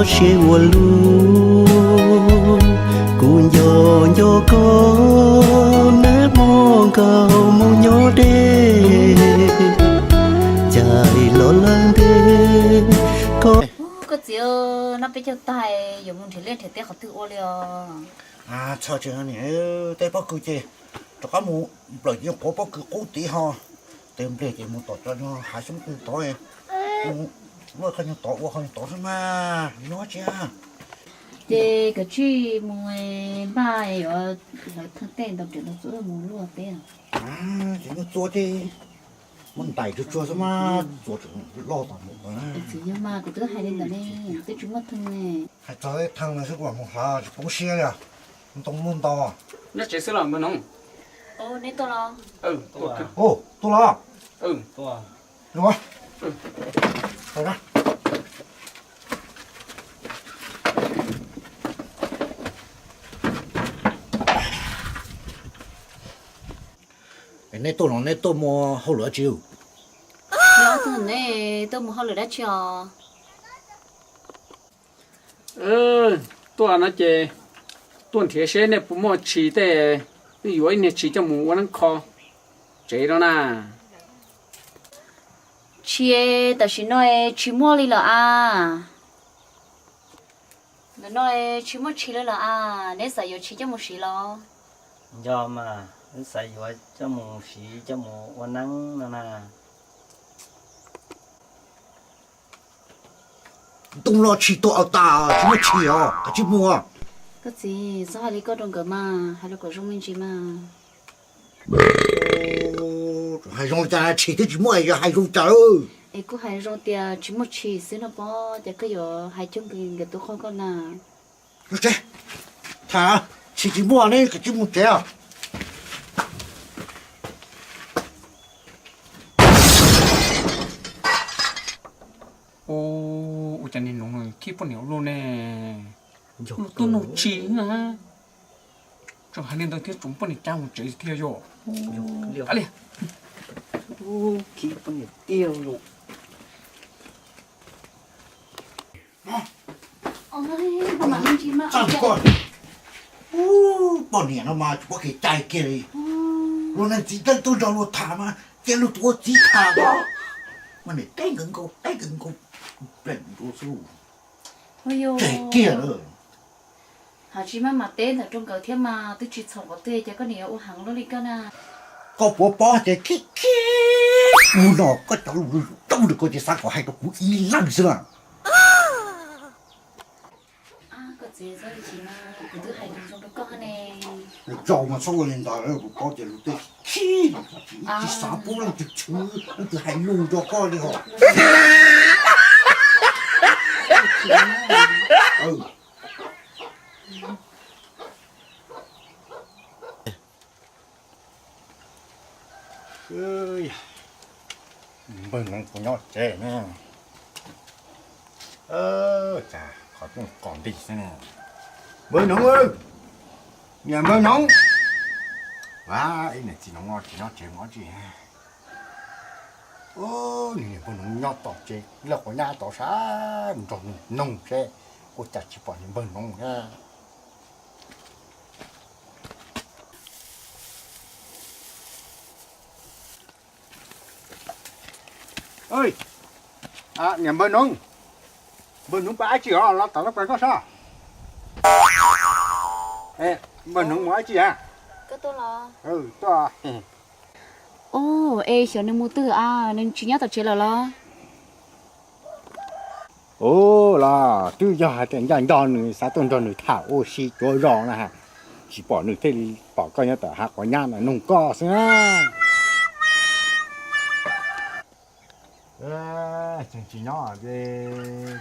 Siab ua luaj, kuv nco nco koj, nag hmo nkaus mus nyob deb, cas los lawm ntev koj. Koj txiv, noj peb caug tag yuav mus nrhiav liaj nrhiav teb qhov twg ua li os? Txhob tseem niam, tej pob kws ces rov qab mus nplawm nyuag qhuav pob kws qub tid ho, tej nplej ces mus tom cov nyuag hav xyoob qws tod, muaj qhov nyuag tod ua qhov nyuag tod xwb mas nyob tsis. Ces kav tsij mus npaj yuav hlawv thawj tej ntau riam ntau txuas mus luaj teb. Ces nyuag txua ces muab ntais tsuag tsuag xwb mas txua tseem loj tom mus. Txiv, yog mas kuv twb hais li ntawd ne, twb tsis muaj thawj ne. Hais txog thawj no xwb kuv mus hlawv tsis poob siab li. Ntoo muaj ntau. Nyob tsev xwb los npawg Noov? Nej tuaj los? Tuaj los. Nej tuaj los nej tuaj muaj hauj lwm dab tsi? Ob tug ne, tuaj mus hauj lwm dab tsi os? Tuaj no ces tuaj nrhiav seb nej puas muaj tshis tej, wb yuav ib niag tshis coj mus ua neeb kho tsev no na. Tshis tam sim no tsis muaj li lawm as. Ntawm no tsis muaj tshis li lawm as, neb xav yuav tshis coj mus siv los? Yog mas, wb xav yuav coj mus siv coj mus ua neeb no na. Ntoo los tshis tuag tas, tsis muaj tshis os, kav tsij mus. Koj txiv, txhob hais li koj rau nkawd mas, hais rau kom zoo me ntsis mas. Hais zoo li cas, tshis twb tsis muaj es yog hais zoo cas? Es kuj hais zoo tias tsis muaj tshis xwb no pob, ces koj yuav hais coj nkawd tuaj qhov koj na. Tham, tshis tsis muaj ne, kav tsij mus tsev os. Ua cas niag Noov khib poj niam ua luaj ne? Luag tuaj nug tshis na. Tseem hais li ntawd thiab, tsoom poj niam cab mus tsev thiab yom. Li khib poj niam tiag yom. Poj niam no mas tsis paub kev cai kiag li. Luag neeg txiv neej tuaj nrog luag tham mas cia luag tus ua txiv tham os. Mas niam teb nkawd nkaus, teb nkawd nkaus, pleev ntua xwb. Tseg kiag lawm. Hos tsis maj mam teb ntawm rau nkawd thiab mas twb tsis txhaum qhov twg, ces koj niam yuav ua heev luaj li koj na. Koj puas paub tias khib khib ub no koj cov lus rau koj ces xav kom hais rau kuv ib leeg xwb na. Koj txiv, txhob li chim mas, kuv twb hais lus zoo rau koj ne. Tsaus mas txhob ua li ntawd, kuv paub tias luag tej khib no tsis xav pub leej twg tshwm, leej twg hais lus rau koj li hos. Npawg Noov puas nyob tsev ne? Cas qhov rooj qos nti xwb ne. Npawg Noov, niam npawg Noov. Ib niam txiv Noov tsis nyob tsev mus dab tsi. Niam npawg Noov nyob tom tsev lawj quav nyab tod sab, nrog nws noog seb ua cas tsis pom niam npawg Noov na. Niam npawg Noov, npawg Noov pab dab tsi os los tom lawj quav koj sab? Npawg Noov mus dab tsi a? Ub, es xyov nws mus twg a, nws tsis nyob tom tsev lawm los? Ub, los twb yog hais tias ncaj nco nws xav tuaj nrog nws tham ua si cuav zos na, tsis pom nws thiaj li pom koj nyob tom hav quav nyab no noog koj xwb na. Tseem tsis nyob,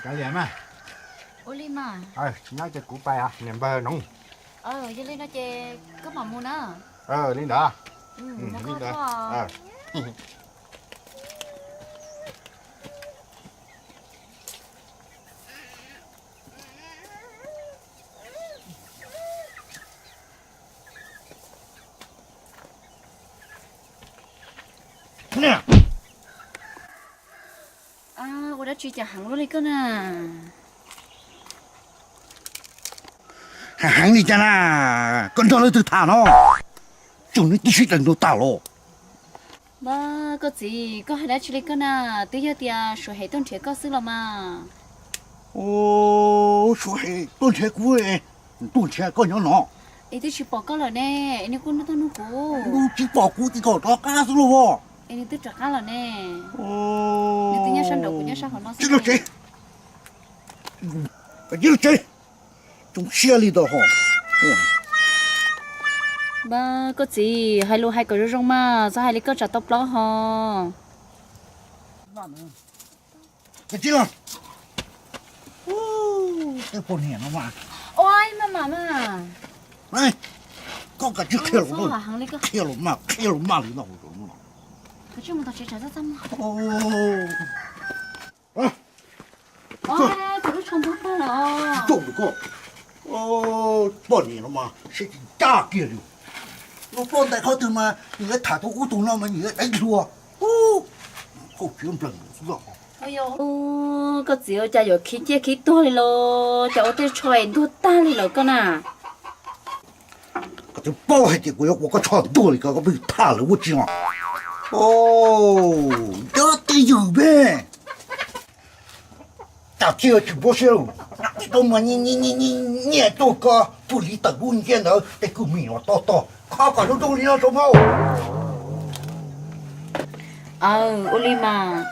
kav liam mas. Ua li mas. Tsis nyob ces kuv pais, niam npawg Noov. Yog li no ces koj mam mus na. Li ntawd. Li ntawd. Ua dab tsi cas heev luaj li koj na? Heev li cas na, koj nrog leej twg tham no? Tseem neb twb sib deev nrog tag los. Koj txiv, koj hais dab tsi li koj na? Twb yog tias Suav Hem tuaj nrhiav koj xwb los mas. Suav Hem tuaj nrhiav kuv, tuaj nrhiav koj nyob no. Es twb tsis pom koj lawm ne, es nws kuj nug tuaj nug kuv. Nws tsis pom kuv ces kom rov qab xwb lauj. Es nws twb rov qab lawm ne. Nws twb nyob sab nraud, kuv nyob sab hauv no xwb. Ib lub tsev, ib lub tsev, tsoo siab li ntawd ho. Koj txiv, hais lus hais kom zoo zoo mas, txhob hais li koj tsam tau plaub ho. Koj tsis los, tej poj niam no mas. Ua, maj mam mas. Koj kav tsij qhia los, qhia los mas, qhia los mas li no. Tsis tau koj, poj niam no mas siab tsis ncaj kiag li. Luag ploj ntais qhov twg mas nws yuav tham tus ub tus no mas nws yuav deev hluas. Koj tsis nplees xwb. Koj txiv, cas yuav khib ciaj khib tuag li los, cas ua tej tsho es ntuag tag li lawm koj na. Koj twb paub hais tias kuv yuav ua koj tsho ntuag li ko, koj pheej tham lawm ua tsi os? Nco tej ywm me, cas thiaj tsis npau siab, tau mas nyiam tuaj ko pw li tawm lub nciab ntawd tej kwj mim los tog tog, kho kom zoo zoo li no tso mas. Aw, ua li mas,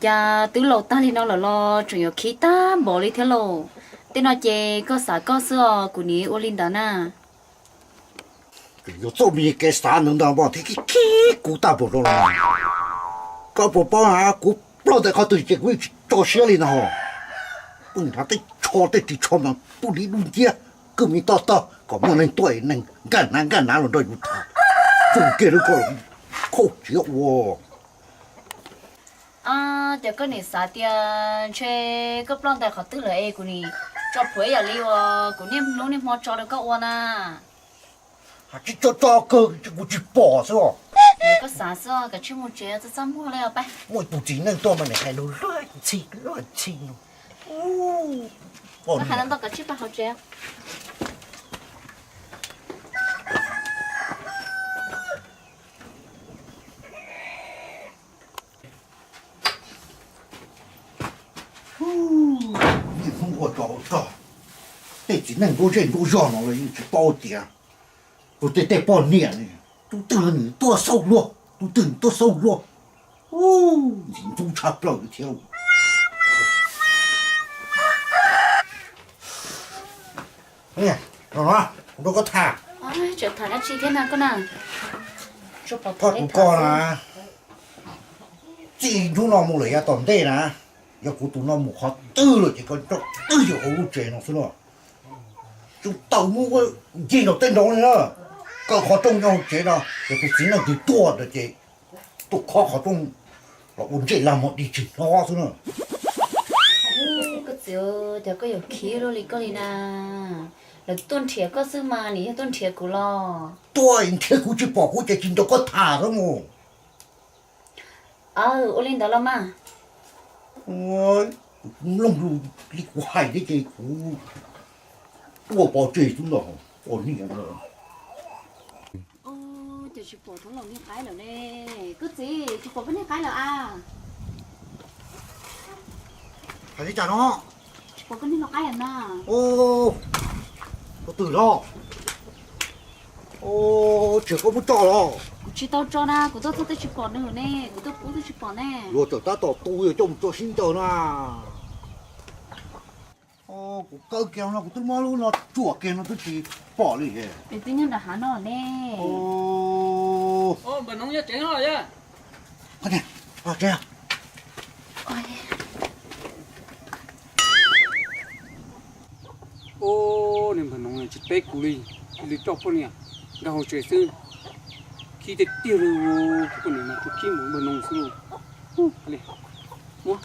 cas twb laus tag li no lawm los tseem yuav khib tag npaum li thiab lauj. Tej no ces koj xav koj xwb os, kuv nim ua li ntawd na. Yuav txoj me kev xav ntawd ntag mas thiaj khib khib kuv tag npaum no los. Koj puas paub hais kuv ploj ntawm qhov twg ces kuv yeej tsis tso siab li ntag hos. Pheej hnav tej tsho tej ris tsho mas pw li dub nciab, kwj mim tog tog kom muaj neeg tuaj es neeg nkaj hnav nkaj hnav los nrog yus tham. Txuj kiag lub ko, khaub tsiav ua. Ces koj nim xav tias ntshe koj ploj ntais qhov twg lawm es kuv nim tso plhuav ib yam li uas kuv niaj hnub niaj hmo tso rau koj ua na. Has tsis tso tso kawg, kuv tsis pom xwb os. Koj xav xwb, kav tsij mus tsev txaj txaj muag li os. Muaj tus txiv neej tuaj mas nws hais lus luag ntxhi luag ntxhi no. Koj hais no ntau, kav tsij pab hauv tsev. Niaj hnub ua tsov ua rog, tej txiv neej nruab zej nruab zog no los yeej tsis paub tias tus tej tej poj niam ne, tus twg nws tuaj xauj luag, tus twg nws tuaj xauj luag. Ntxim ntxub tshaj plaws li thiab. Kuv nrog koj tham. Tham dab tsi thiab na koj na? Koj kuv koj na, txij hnub no mus lawm yav tom ntej na, yog kuv tus no mus qhov twg lawm ces koj nrog twb yog hauv lub tsev no xwb no. Tsis tau muab ncig nraum tej nraud li na. Koj qhov rooj nyob hauv tsev no, yog tus txiv neej twg tuaj ntawd ces tuaj khob qhov rooj los ua ntsej lag mos dig tsis hnov xwb na. Koj txiv, cas koj yuav khib luaj li koj li na. Lawv tuaj nrhiav koj xwb mas, nws yog tuaj nrhiav kuv los? Tuaj nrhiav kuv tsis pom kuv ces tsis nrog koj tham xwb mus. Aw, ua li ntawd los mas. Kuv mloog lus li kuv hais thiab ces kuv tuaj pov tseg xwb ntag, poj niam ntawd. Ces tsis pom Thoob Lauj niag qaib lawm ne. Koj txiv, tsis pom koj niag qaib lawm a? Hais li cas no? Tsis pom koj niag lau qaib lawm na. Koj twg los? Tsis yog koj muab tso los? Kuv tsis tau tso na, kuv tuaj txog twb tsis pom nws ne, kuv tuaj pub twb tsis pom ne. Luag txawm tab tom tu yog coj mus tso sib ncaws na. Kuv kaw kiag no kuv twb muab lub no tsuam kiag no twb tsis pom li. Es twb nyob nram hav no ne. Npawg Noov nyob tsev no los yog? Niag npawg Noov tsis teb kuv li, cia li coj poj niam nkag hauv tsev xwb. Khib tiag tiag li, poj niam mas khib mus npawg Noov xwb lauj. Muab